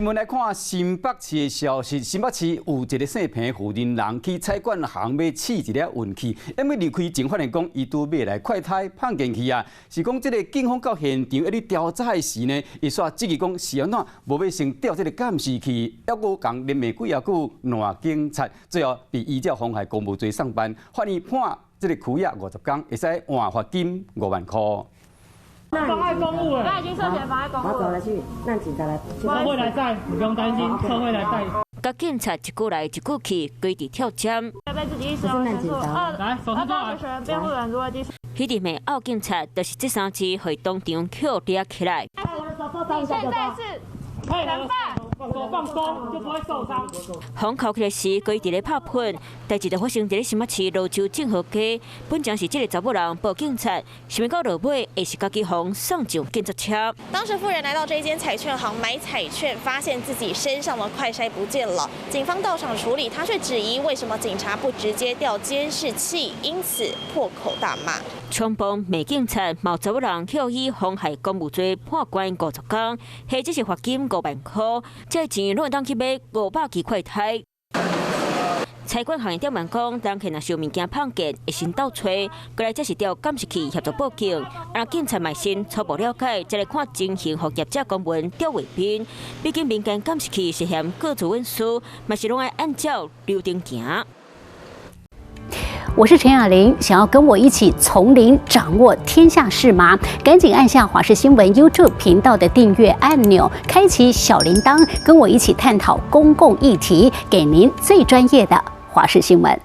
我們來看新北市的消息。新北市有一个姓彭婦人人去彩券行欲試一下運氣，因為離開前發現講，伊拄買來快篩放進去啊，是講這个警方到現場一咧調查的時呢，伊煞質疑講是按怎無欲先調這个監視器，猶閣共連罵幾仔句爛警察，最後被依照妨害公務罪送辦，法院判這个拘押50工，會使換罰金5萬箍。妨礙公務，他已經涉嫌妨礙公務。我走了去，讓警察來。車會來載，你不用擔心，車會來載。佮警察一句來一句去，規直跳針。被自己一時陳述。來，手伸出來。辯護人如何繼續？彼日罵毆警察，就是這三字，予當場扣抓起來。你現在是人犯。手放鬆就不會受傷。予銬起來時，規直咧拍噴。代誌就發生佇咧新北市蘆洲政和街，本來是這个查某人報警察，想欲到落尾會是家己予送上警察車。當時婦人來到這間彩券行買彩券，發現自己身上的快篩不見了。警方到場處理，他卻質疑為什麼警察不直接調監視器，因此破口大罵。衝鋒罵警察，嘛查某人予以妨害公務罪判關50工，或者是罰金5萬箍。這錢攏會當去買500支快篩。彩券行店員講，當客若是有物件放見，會先鬥揣，過來則是調監視器協助報警。啊，警察嘛先初步了解，再來看情形，予業者公文調衛兵。畢竟民間監視器涉嫌個資隱私，嘛是攏愛按照流程行。我是陳雅玲，想要跟我一起從零掌握天下事嗎？趕緊按下華視新聞 YouTube 頻道的訂閱按鈕，開啟小鈴鐺，跟我一起探討公共議題，給您最專業的華視新聞。